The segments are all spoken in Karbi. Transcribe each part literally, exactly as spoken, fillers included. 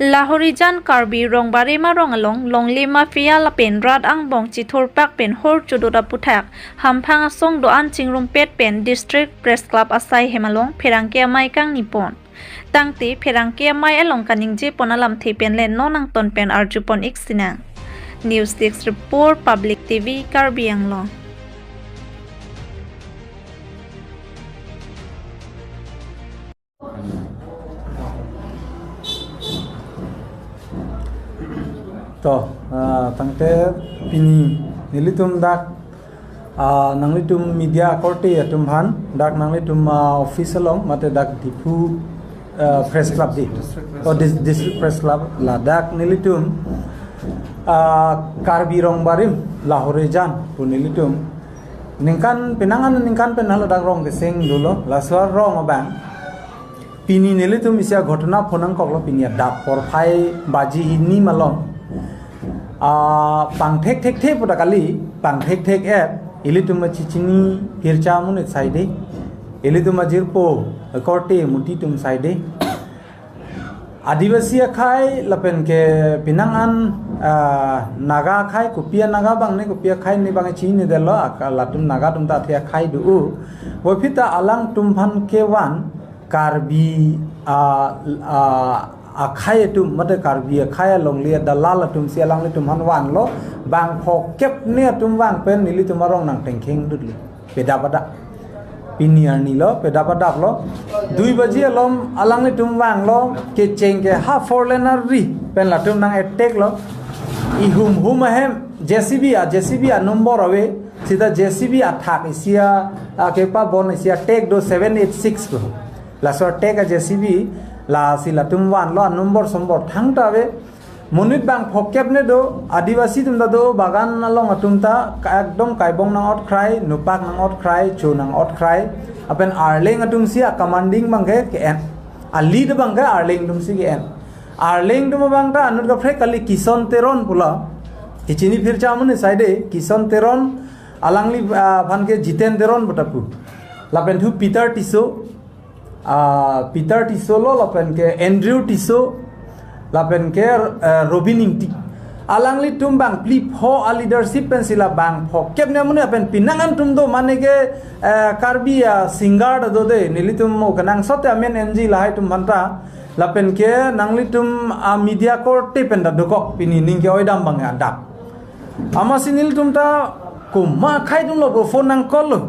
Lahorijan Karbi Rongbarim arong along longle mafia lapen rat angbong chithurpak pen hor chodot aputhak hamphang asong do-an chingrumpet pen District Press Club asai hem along pherangke amei kangni pon. Tangte pherangke amei along kaningje pon alamthe pen le non angton pen arju pon ik sinang. News Desk Report, Public T V, Karbi Anglong. To, ah, tangte pini nelitum dak, ah, nanglitum media korte atum aphan, dak nanglitum, ah, office along, mate dak Diphu, ah, Press Club di. Oh, dis-, District Press Club, ladak nelitum, ah, Karbi Rongbarim, Lahorijan pu nelitum ningkan penang an ningkan pen haladak rong keseng dolo, laso arong abang pini nelitum isi aghotona phonangkoklo, pini adap porphai baji hini malom. Ah, pangthek thekthe pu ta kali, pangthek thek-et, ilitum chechini phircha amonit saide, ilitum ajirpo korte muti atum saide. Adivasi akhai lapen ke penang an, ah, Naga akhai, kopi a-Naga abang ne, kopi akhai ne abang chinidetlo, ak-, latum Naga atum ta athe akhai do-o. Puvoiphit ta alangtum aphan kevan Karbi, ah, ah, akhai atum, mate Karbi akhai alongle adalal atum si alanglitum aphan vanlo, bang phokep ne atum vang pen nelitum arong nangtengkheng dutlo. Pedap adap. Pini arni lo, pedap adap lo. Dui baji alom alanglitum vanglo, kecheng ke ha four lane ari pen latum nang-attack lo. Ihum hum ahem, J C B a, J C B a number ave, sita J C B athak isi a, a kepabon isi a tag do seven eight six ko. Laso tag a J C B, lasi latum vanlo, a number sombor thangta ave. Monit bang phokep ne do, Adivasi atum ta do, bagan along atum ta, ka-, ekdom kaibong nang-ot krai, nupak nang-ot krai, cho nang-ot krai. Lapen Arleng atum si a commanding abang ke, ke-en. A lead abang ke Arleng atum si ke-en. Arleng atum abang ta anut kaprek kali, Kison Teron pulo. Kechini phircha amonit saide, Kison Teron, alangli, ah, aphan ke Jiten Teron pu ta pu. Lapen thu Peter Tisso, ah, Peter Tisso lo, lapen ke Andrew Tisso, lapen ke, eh, Robin Ingti. Alanglitum bang phli pho a leadership pen si la bang phokep ne amonit, lapen penang an atum do, mane ke, eh, Karbi a-singer ta do de, nelitum mo kenangsot amen enji lahai atum aphanta, lapen ke nanglitum a-media korte pen ta dokok, pini ning ke-oi dam abang adap. Amatsi nelitum ta komat akhai atum lo bo phone nang-call lo.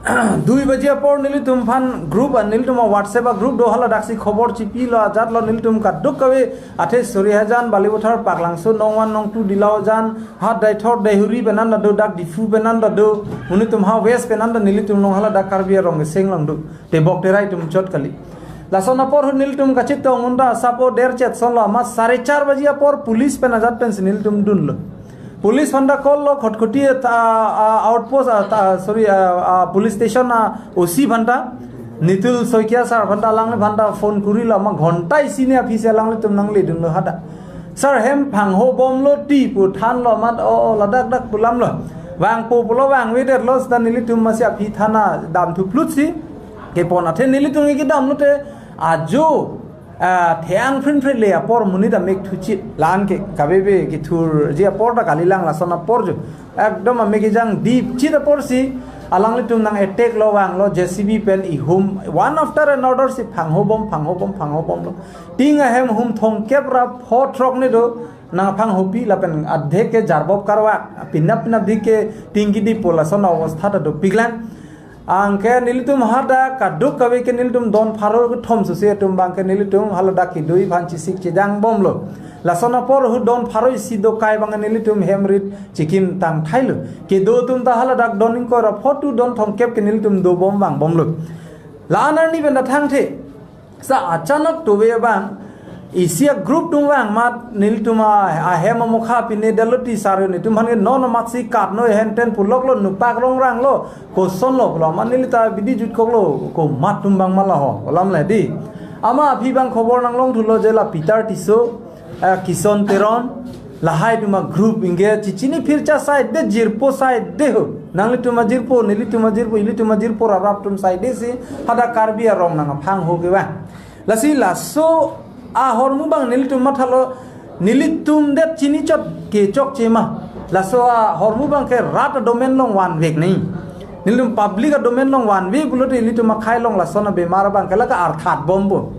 Dui baji apor nelitum aphan group a, nelitum a-WhatsApp a-group do, haladak si khobor chipilo, ajat lo, nelitum kadokave athe Sorihajan, Balipathar, Paklangso, Nongwan, Nongtu, Dilaujan, ha Deithor, Deihori pen an ta do, dak Diphu pen an ta do, nelitum ha West pen an ta nelitum along haladak Karbi arong keseng along do. Tebok terai atum chot kali. Lason apor ahut nelitum kachetong un ta, sapo der chet son lo, amat sare char baji apor police pen ajat pen si nelitum dunlo. Police aphanta call lo, Khatkhati ta, ah, outpost, ah, ta, sorry, ah, ah, police station a-O C aphanta, Nitul Saikia sir aphanta, alangli aphanta phone kurilo, amat ghonta isi ne aphi si alanglitum nangledunlo hadak. Sir, hem phangho bomlo ti pu thanlo amat, o, o, ladak dak pu alam lo. Vangpo pulo vangvedetlo, seta nelitum amatsi aphi thana dam thuplut si kepon, athe nelitum ke kedam lote ajo, ah, the-ang phrinphri le apor monit amek thuchit, la-an ke kaveve kethurji apor ta kalilang, lason apor jo. Ekdom amek kejang dipchit apor si alanglitum nang-attack lo, vanglo, J C B pen ihum, one after another si phangho bom, phangho bom, phangho bomlo. Tin ahem hum thomkep ra pho throk ne do, nang phanghopi lapen adhek ke jarbop karvak, pinap pinap dik ke tin kidi pu lason a-obostha ta dopiklang. Anke nelitum hadak kadokave ke nelitum don pharo kethom suse atum abang ke nelitum haladak kedui aphan chesik chedang bomlo. Lason apor ahut don pharo isi dokai abang nelitum hem rit chikim tangthailo. Kedo atum ta haladak don ingkoi ra pho tu don thomkep ke nelitum dobom vangbomlo. La-an arni pen ta thangthe. Sa achanak tove abang, isi a-group atum vang amat nelitum a, ahem amokha pine dalo ti sar, netum aphan ke non amatsi katno henten puloklo, nupak rongranglo, kosonlo pulo, amat neli ta bidi jutkoklo, komat atum abang ma laho, alam le di. Amat aphi abang khobor nanglong thulo je la Peter Tisso, eh, Kison Teron, lahai atum a-group ingke chechini phircha saide, jirpo saide ho. Nanglitum ajirpo, nelitum ajirpo, ilitum ajirpo, rap rap atum saide si hadak Karbi arong nang aphangho kevang. Lasi laso Ahormu abang nelitum mathalo, nelitum det chini chot kechokche ma. Laso ahormu abang ke rat adomen along vanvek nangji. Nelitum public adomen along vanve pulote nelitum akhei along lason abemar abang ke la ka-arthat bompo.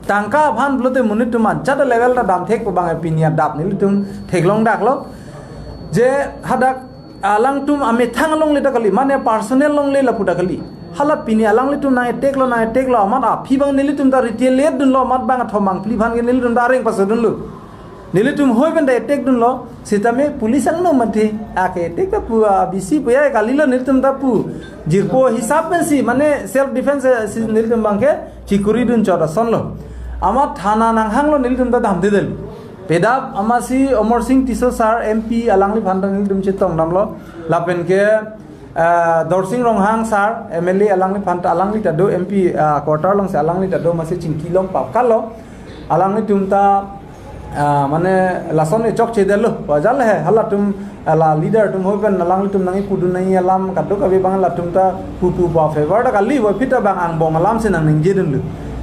Tangka aphan pulote monit atum ajat level ta damthekpo abang pini adap nelitum theklong daklo. Je hadak alangtum amethang alongle ta kali, mane personal alongle lapu ta kali. Hala pini alanglitum nang-attack lo, nang-attack lo, amat aphi abang nelitum ta retaliate dunlo, amat bang athom bang phli aphan ke nelitum ta areng paso dunlo. Nelitum hoi pen ta attack dunlo, sitame police angno mati, ake attack ta pu, a, B C pu ya kalilo nelitum ta pu. Jirpo hisap pensi, mane self defense, eh, si nelitum abang ke chikuri dun chot asonlo. Amat thana nanghanglo nelitum ta damde del. Pedap amatsi Amarsing Tisso sir M P alangliphan ta nelitum chetong damlo. Lapen ke, eh, Dorsing Ronghang sir M L A alangliphan ta alangli ta do M P, eh, quarter alongsi alangli ta do amatsi chingki long pap kalo. Alanglitum ta, eh, mane lason echokche detlo. Wajar he halatum, eh, la leader atum hoi pen alanglitum nangkipu dun nangji alam kadokave abang latum ta pupu pa favor ta kali, puvoiphit ta bang angbong alamsi nangningje dunlo.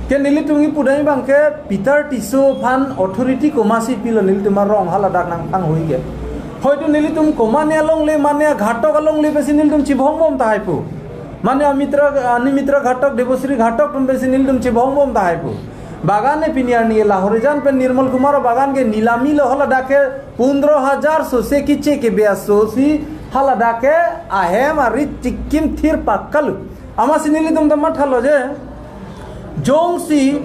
Ke nelitum kipu dun abang ke Peter Tisso aphan authority komatsi pilo nelitum arong haladak nangphanghoi ke. Hoito nelitum komane alongle, mane aghatok alongle pensi nelitum chibhong bom tahai pu. Mane Amitra, Animitra ghatok, Debosri ghatok atum pensi nelitum chibhong bom tahai pu. Bagan ne pini arni Lahorijan pen Nirmal Kumar abagan ke nilami lo, haladak ke pundro hajar sose kiche ke be asosi haladak ke ahem arit chikim thir pakkalu. Amatsi nelitum ta mathalo je, jongsi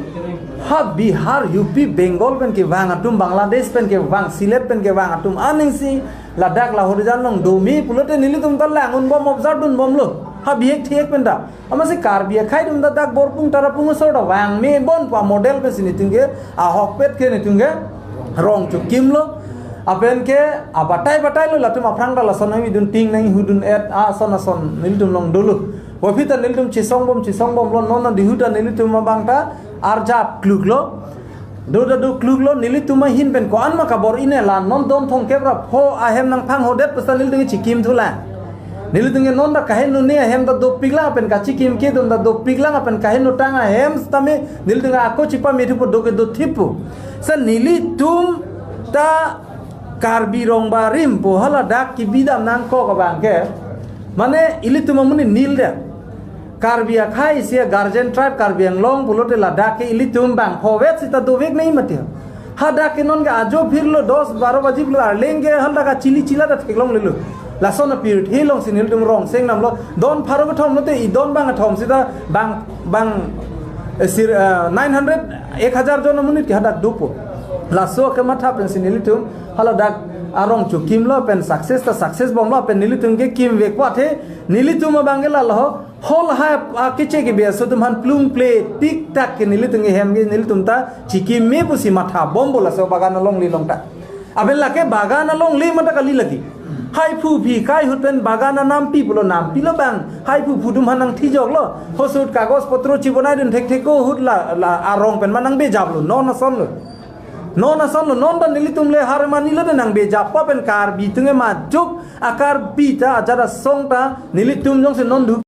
ha Bihar, U P, Bengal pen kevang atum, Bangladesh pen kevang, Sylhet pen kevang atum aning si ladak Lahorijan along dome pulote nelitum ta lang-un bom, observe dun bomlo. Ha bihek thihek pen ta. Amatsi Karbi akhei atum ta dak Borpung Tarapung asor ta vangme bompo, model pensi nelitum ke ahokpet ke nelitum ke rong chokimlo. Lapen ke abatai batai lo, latum aphrang ta lason nangvidun ting nanghu dun-et ason ason nelitum along dolo. Puvoiphit ta nelitum chesong bom chesong bomlo, non adihu ta nelitum abang ta arjap kluklo. Do ta do kluklo, nelitum ahin pen ko-an ma kabor-i ne, la non don thomkep ra pho ahem nangphanghodet pusi ta nelitum chikim thulang. Nelitum ke non ta kaheno ne ahem ta dopiklang lapen kachikim ke atum ta dopiklang lapen kaheno tang ahem sitame nelitum ako chipamethupo, do ke dothippo. Sa nelitum ta Karbi Rongbarim pu haladak kebidam nangkok abang ke, mane ilitum amonit nil det. Karbi akhei isi guardian tribe Karbi Anglong pulote ladak ke ilitum bangphovet sita dovek nangji mati. Hadak ke non ke ajo phirlo, dos baro baji pulo arleng ke haladak achili chila ta theklonglelo. Lason apirthe alongsi nelitum rong seng damlo, don pharo kethom lote i don bang athom sita bang, bang, eh, sir, eh, nine hundred, ek hajar jon amonit ke hadak dopo. Laso kematha pensi nelitum haladak arong chokimlo pen success ta success bomlo pen nelitum ke kimvekpo athe nelitum abang ke lalo hol ha, a, kiche ke be aso atum aphan plung ple tik tak ke nelitum ke hem ke nelitum ta chikimme pusi matha bompo laso bagan alongle along ta. Lapen lake bagan alongle ma ta kali lake. Hai phuphi kai ahut pen bagan anampi pulo, nampi lo bang. Hai phuphu atum aphan nangthijoklo. Hosut kagos potro chibonai dun thekthek ko ahut la, la arong pen ma nangbejaplo. Non asonlo. Non asonlo. Non ta nelitum le harmani lo de nangbejappo pen Karbi atum ke majok a Karbi ta ajat asong ta nelitum jongsi non du